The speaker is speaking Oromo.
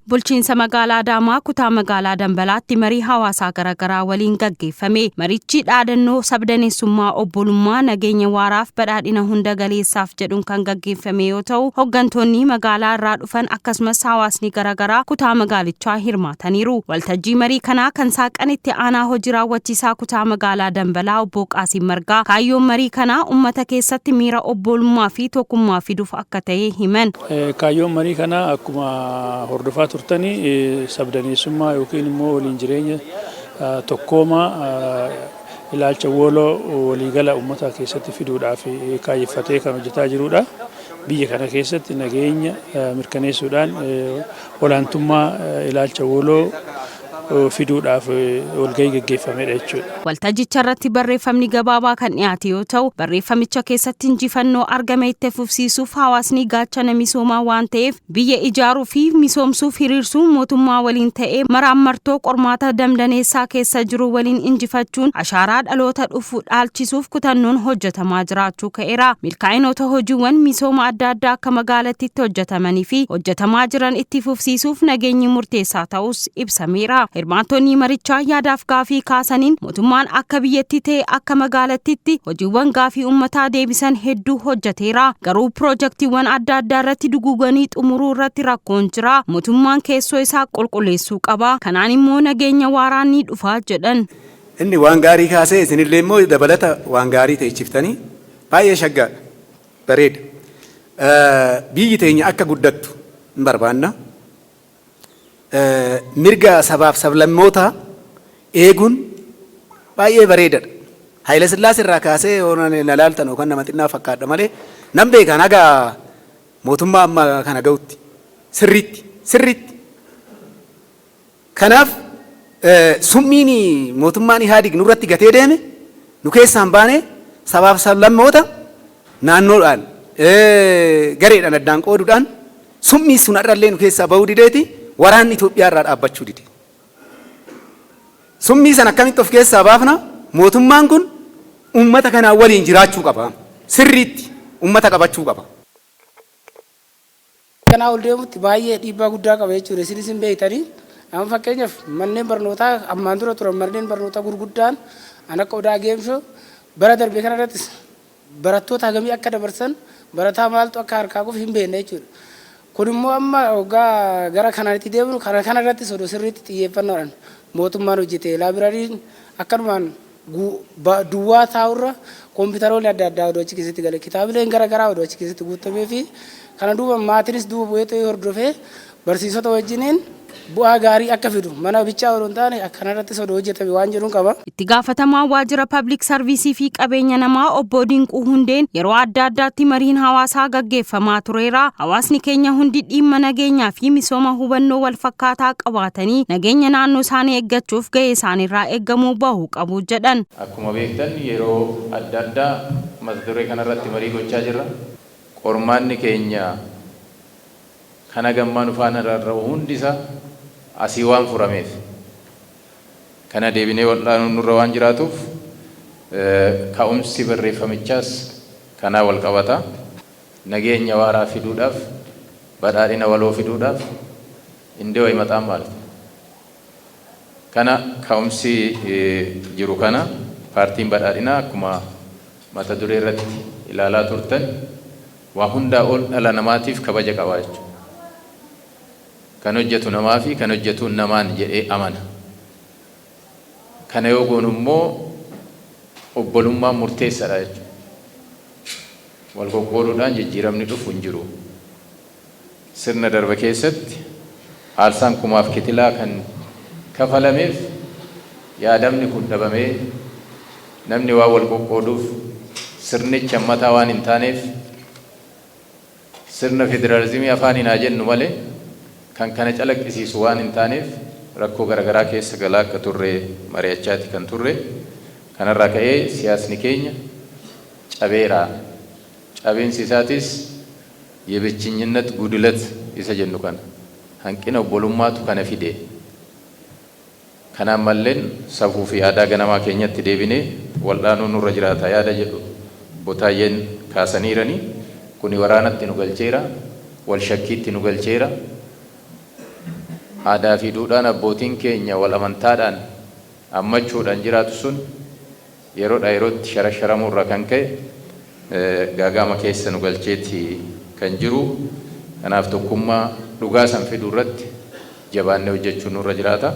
Bulchiinsa magaalaa Adaamaa kutaa magaalaa Dambalaatti marii hawaasaa garaagaraa waliin gaggeeffame. Marichi dhaadannoo sabdaneessummaa, obbolummaa, nageenya waaraaf badhaadhina hunda galeessaaf jedhuun kan gaggeeffame yoo ta'u, hooggantoonni magaalaa irraa dhufan akkasumas hawaasni garaagaraa kutaa magaalichaa hirmaataniiru. Waltajjii marii kanaa kan saaqan itti aanaa hojii raawwachiisaa kutaa magaalaa Dambalaa obbo Qaasiim Margaa, kaayyoon marii kanaa uummata keessatti miira obbolummaa fi tokkummaa fiduuf akka ta'e himan. Kaayyoon marii kanaa akkuma hordofaa turtanii sabdaneessummaa yookiin immoo waliin jireenya tokkooma, ilaalcha waloo waliigala uummata keessatti fiduudhaaf kaayyeffatee kan hojjetaa jirudha. Biyya kana keessatti nageenya mirkaneessuudhaan olaantummaa ilaalcha waloo fiduudhaaf walgahii gaggeeffamedha jechuudha. Waltajjicha irratti barreeffamni gabaabaa kan dhiyaate yoo ta'u, barreeffamicha keessatti injifannoo argame itti fufsiisuuf hawaasni gaachana misoomaa waan ta'eef biyya ijaaruu fi misoomsuuf hiriirsuu mootummaa waliin ta'ee maraammartoo qormaata damdaneessaa keessa jiru waliin injifachuun ashaaraa dhaloota dhufu dhaalchisuuf kutannoon hojjetamaa jiraachuu ka'eera. Milkaa'inoota hojiiwwan misooma adda addaa akka magaalattiitti hojjetamanii fi hojjetamaa jiran itti fufsiisuuf nageenyi murteessaa ta'us ibsameera. Hirmaattonni marichaa yaadaaf gaafii kaasaniin mootummaan akka biyyatti ta'e akka magaalattiitti hojiiwwan gaafii uummataa deebisan hedduu hojjeteera. Garuu piroojaktiiwwan adda addaa irratti duguuganii xumuruu irratti rakkoon jira. Mootummaan keessoo isaa qulqulleessuu qaba. Kanaan immoo nageenya waaraan ni dhufa jedhan. Inni waan gaarii kaasee, isinillee immoo dabalata waan gaarii ta'echiftanii baay'ee shaggaadha. Bareeda. Biyyi teenya akka guddattu hin barbaanna. Mirga sabaaf sablammootaa eeguun baay'ee bareedadha. Haayila Sillaasee irraa kaasee yoo na laaltan yookaan nama xinnaa fakkaadha malee nan beekan, haga mootummaa amma kana ga'utti sirriitti sirriitti. Kanaaf summiin mootummaan Ihaadig nurratti gatee deeme nu keessaan baane, sabaaf sablammoota naannoodhaan, gareedhaan addaan qooduudhaan summii sun har'allee nu keessaa bahuu dideeti waraanni Itoophiyaa irraa dhaabbachuu dide. Summii sana akkamitti of keessaa baafna? Mootummaan kun uummata kanaa waliin jiraachuu qaba. Sirriitti uummata qabachuu qaba. Kanaa ol deemutti baay'ee dhiibbaa guddaa qaba jechuudha. Isinis hin beektanii. Amma fakkeenyaaf manneen barnootaa ammaan dura turan, manneen barnootaa gurguddaan an akka Odaa Geemshoo, bara darbe kana irrattis barattoota hagamii akka dabarsan, barataa maaltu akka harkaa kufe hin beekne jechuudha. Kun immoo amma waggaa gara kanaatti deemnu kana kana irrattis odoo sirriitti xiyyeeffannoodhaan mootummaan hojjete, libraryn akkanumaan duwwaa taa'urra kompiitaroonni adda addaa odoo achi keessatti gale, kitaabileen gara garaa odoo achi keessatti guutamee fi kana duuba maatiinis duuba bu'ee ta'ee hordofee barsiisota wajjiniin bu'aa gaarii akka fidu, mana bichaa odoo hin taane akkanarrattis odoo hojjetame waan jedhuun qaba. Itti gaafatamaa waajjira Public Service fi qabeenya namaa obbo Dinquu Hundeen yeroo adda addaatti mariin hawaasaa gaggeeffamaa tureera. Hawaasni keenya hundi dhimma nageenyaa fi misooma hubannoo wal fakkaataa qabaatanii nageenya naannoo isaanii eeggachuuf gahee isaaniirraa eeggamuu bahuu qabu jedhan. Akkuma beektan yeroo adda addaa mata duree kanarratti marii gochaa jirra. Qormaanni keenya kana gammaa nu faana rarra'u hundi isaa asii waan furameef, kana deebinee wal'aanuun nurra waan jiraatuuf ka'umsi barreeffamichaas kanaa wal qabata. Nageenya waaraa fiduudhaaf, badhaadhina waloo fiduudhaaf indee አይመጣም ማለት ነው። Kana ka'umsi jiru kana paartiin badhaadhinaa akkuma mata duree irratti ilaalaa turtan waa hundaa ol dhala namaatiif kabaja qaba jechuudha. Kan hojjetu namaa fi kan hojjetu namaan jedhee amana. Kana yoo goonu immoo obbolummaan murteessaadha jechuudha. Wal qoqqooduudhaan jijjiiramni dhufu hin jiru. Sirna darbe keessatti aarsaan kumaaf kitilaa kan kafalameef yaadamni kun dhabamee namni waan wal qoqqooduuf, sirnichi hammataa waan hin taaneef, sirna federaalizimii afaaniin haa jennu malee kan kana calaqqisiisu waan hin taaneef rakkoo garaagaraa keessa galaa akka turre mari'achaati kan turre. Kanarraa ka'ee siyaasni keenya cabeera. Cabeensi isaatis የብቸኝነት ጉድለት isa jennu kana, hanqina obbolummaatu kana fide. Kanaan malleen safuu fi aadaa ganamaa keenyatti deebinee wal'aanuu nurra jiraata yaada jedhu botaayyeen kaasaniirani. Kuni waraanatti nu galcheera, wal shakkiitti nu galcheera. Aadaa fi duudhaan abbootiin keenya wal amantaadhaan ammachuudhaan jiraatu sun yeroodhaa yerootti sharasharamuu irraa kan ka'e gaagama keessa nu galcheeti kan jiru. Kanaaf tokkummaa dhugaa san fiduu irratti jabaannee hojjechuun nurra jiraata.